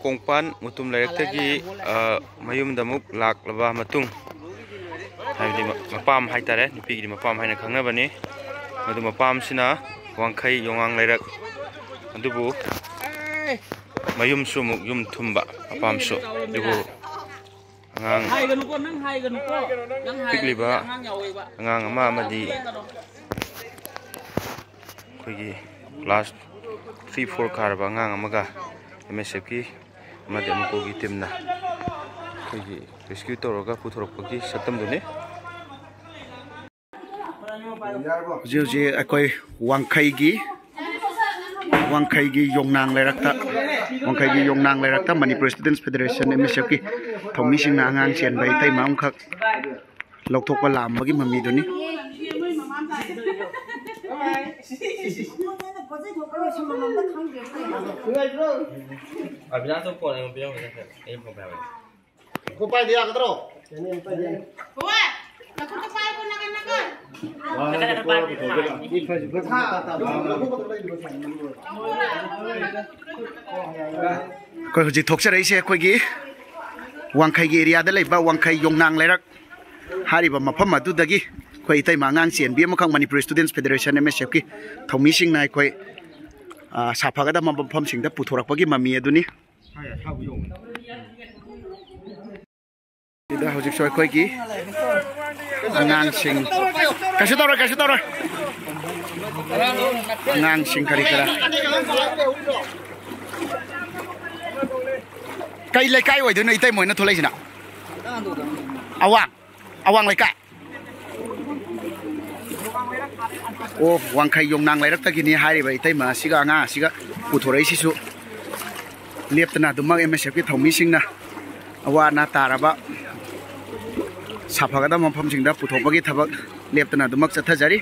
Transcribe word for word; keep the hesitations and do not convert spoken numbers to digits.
ꯀꯣꯡꯄꯥꯟ ꯃꯨꯇꯨꯝ ꯂꯩꯔꯛꯇꯒꯤ, ꯑ, ꯃꯌꯨꯝꯗ ꯑꯃꯨꯛ ꯂꯥꯛꯂꯕ ꯃꯇꯨꯡ, ꯍꯥꯏꯕꯗꯤ ꯃ-, ꯃꯄꯥꯝ ꯍꯥꯏꯇꯥꯔꯦ, ꯅꯨꯄꯤꯒꯤꯗꯤ ꯃꯄꯥꯝ ꯍꯥꯏꯅ ꯈꯪꯅꯕꯅꯤ꯫ ꯃꯗꯨ ꯃꯄꯥꯝꯁꯤꯅ ꯋꯥꯡꯈꯩ ꯌꯣꯡꯉꯥꯡ ꯂꯩꯔꯛ, ꯑꯗꯨꯕꯨ ꯃꯌꯨꯝꯁꯨ ꯑꯃꯨꯛ ꯌꯨꯝ ꯊꯨꯝꯕ ꯃꯄꯥꯝꯁꯨ꯫ ꯑꯗꯨꯕꯨ ꯑꯉꯥꯡ ꯍꯥꯏꯒꯅꯨꯀꯣ, ꯅꯪ ꯍꯥꯏꯒꯅꯨꯀꯣ꯫ ꯅꯪ ꯍꯥꯏꯔꯗꯤ ꯄꯤꯛꯂꯤꯕ ꯑꯉꯥꯡ ꯌꯥꯎꯋꯦꯕ꯫ ꯑꯉꯥꯡ ꯑꯃ ꯑꯃꯗꯤ ꯑꯩꯈꯣꯏꯒꯤ class three, four ꯀꯥꯔꯕ ꯑꯉꯥꯡ ꯑꯃꯒ M S F ꯀꯤ ꯑꯃꯗꯤ ꯑꯃꯨꯛꯀꯣꯒꯤ team ꯅ ꯑꯩꯈꯣꯏꯒꯤ rescue ꯇꯧꯔꯒ ꯄꯨꯊꯣꯔꯛꯄꯒꯤ ꯁꯛꯇꯝꯗꯨꯅꯤ꯫ ꯍꯧꯖꯤꯛ ꯍꯧꯖꯤꯛ ꯑꯩꯈꯣꯏ ꯋꯥꯡꯈꯩꯒꯤ, ꯋꯥꯡꯈꯩꯒꯤ ꯌꯣꯡꯅꯥꯡ ꯂꯩꯔꯛꯇ, ꯋꯥꯡꯈꯩꯒꯤ ꯌꯣꯡꯅꯥꯡ ꯂꯩꯔꯛꯇ Manipur Students Federation, M S F ꯀꯤ ꯊꯧꯃꯤꯁꯤꯡꯅ ꯑꯉꯥꯡ ꯆꯦꯟꯕ ꯏꯇꯩꯃ ꯑꯃꯈꯛ ꯂꯧꯊꯣꯛꯄ ꯂꯥꯛꯑꯝꯕꯒꯤ ꯃꯃꯤꯗꯨꯅꯤ꯫ ꯑꯕꯤꯅꯥꯁꯇ phone ꯑꯩꯉꯣꯟꯗ ꯄꯤꯔꯝꯒꯦ, ꯑꯩ phone ꯄꯥꯏꯔꯝꯒꯦ꯫ ꯈꯣꯡꯄꯥꯏꯗꯤ ꯌꯥꯒꯗ꯭ꯔꯣ? ꯍꯣꯏ, ꯅꯈꯨꯠꯇ ꯄꯥꯏꯕ ꯅꯥꯀꯟ ꯅꯥꯀꯟ꯫ ꯑꯩꯈꯣꯏ ꯍꯧꯖꯤꯛ ꯊꯣꯛꯆꯔꯛꯏꯁꯦ ꯑꯩꯈꯣꯏꯒꯤ ꯋꯥꯡꯈꯩꯒꯤ area ꯗ ꯂꯩꯕ ꯋꯥꯡꯈꯩ ꯌꯣꯡꯅꯥꯡ ꯂꯩꯔꯛ ꯍꯥꯏꯔꯤꯕ ꯃꯐꯝ ꯑꯗꯨꯗꯒꯤ ꯑꯩꯈꯣꯏ ꯏꯇꯩꯃ ꯑꯉꯥꯡ ꯆꯦꯟꯕꯤ ꯑꯃꯈꯛ Manipur Students Federation, M S F ꯀꯤ ꯊꯧꯃꯤꯁꯤꯡꯅ ꯑꯩꯈꯣꯏ, ꯑ, ꯁꯥꯐꯒꯗꯕ ꯃꯐꯝꯁꯤꯡꯗ ꯄꯨꯊꯣꯔꯛꯄꯒꯤ ꯃꯃꯤ ꯑꯗꯨꯅꯤ꯫ ꯁꯤꯗ ꯍꯧꯖꯤꯛꯁꯨ ꯑꯩꯈꯣꯏꯒꯤ ꯑꯉꯥꯡꯁꯤꯡ, ꯀꯩꯁꯨ ꯇꯧꯔꯣꯏ, ꯀꯩꯁꯨ ꯇꯧꯔꯣꯏ, ꯑꯉꯥꯡꯁꯤꯡ ꯀꯔꯤ ꯀꯔꯥ꯫ ꯀꯩ ꯂꯩꯀꯥꯏ ꯑꯣꯏꯗꯣꯏꯅꯣ ꯏꯇꯩꯃ ꯍꯣꯏꯅ ꯊꯣꯛꯂꯛꯏꯁꯤꯅ? ꯑꯋꯥꯡ, ꯑꯋꯥꯡ ꯂꯩꯀꯥꯏ꯫ ꯑꯣ, ꯋꯥꯡꯈꯩ ꯌꯣꯡꯅꯥꯡ ꯂꯩꯔꯛꯇꯒꯤꯅꯤ ꯍꯥꯏꯔꯤꯕ ꯏꯇꯩꯃ ꯑꯁꯤꯒ ꯑꯉꯥꯡ ꯑꯁꯤꯒ ꯄꯨꯊꯣꯔꯛꯏꯁꯤꯁꯨ꯫ ꯂꯦꯞꯇꯅ ꯑꯗꯨꯃꯛ M S F ꯀꯤ ꯊꯧꯃꯤꯁꯤꯡꯅ ꯑꯋꯥ ꯑꯅꯥ ꯇꯥꯔꯕ ꯁꯥꯐꯒꯗꯕ ꯃꯐꯝꯁꯤꯡꯗ ꯄꯨꯊꯣꯛꯄꯒꯤ ꯊꯕꯛ ꯂꯦꯞꯇꯅ ꯑꯗꯨꯃꯛ ꯆꯠꯊꯖꯔꯤ꯫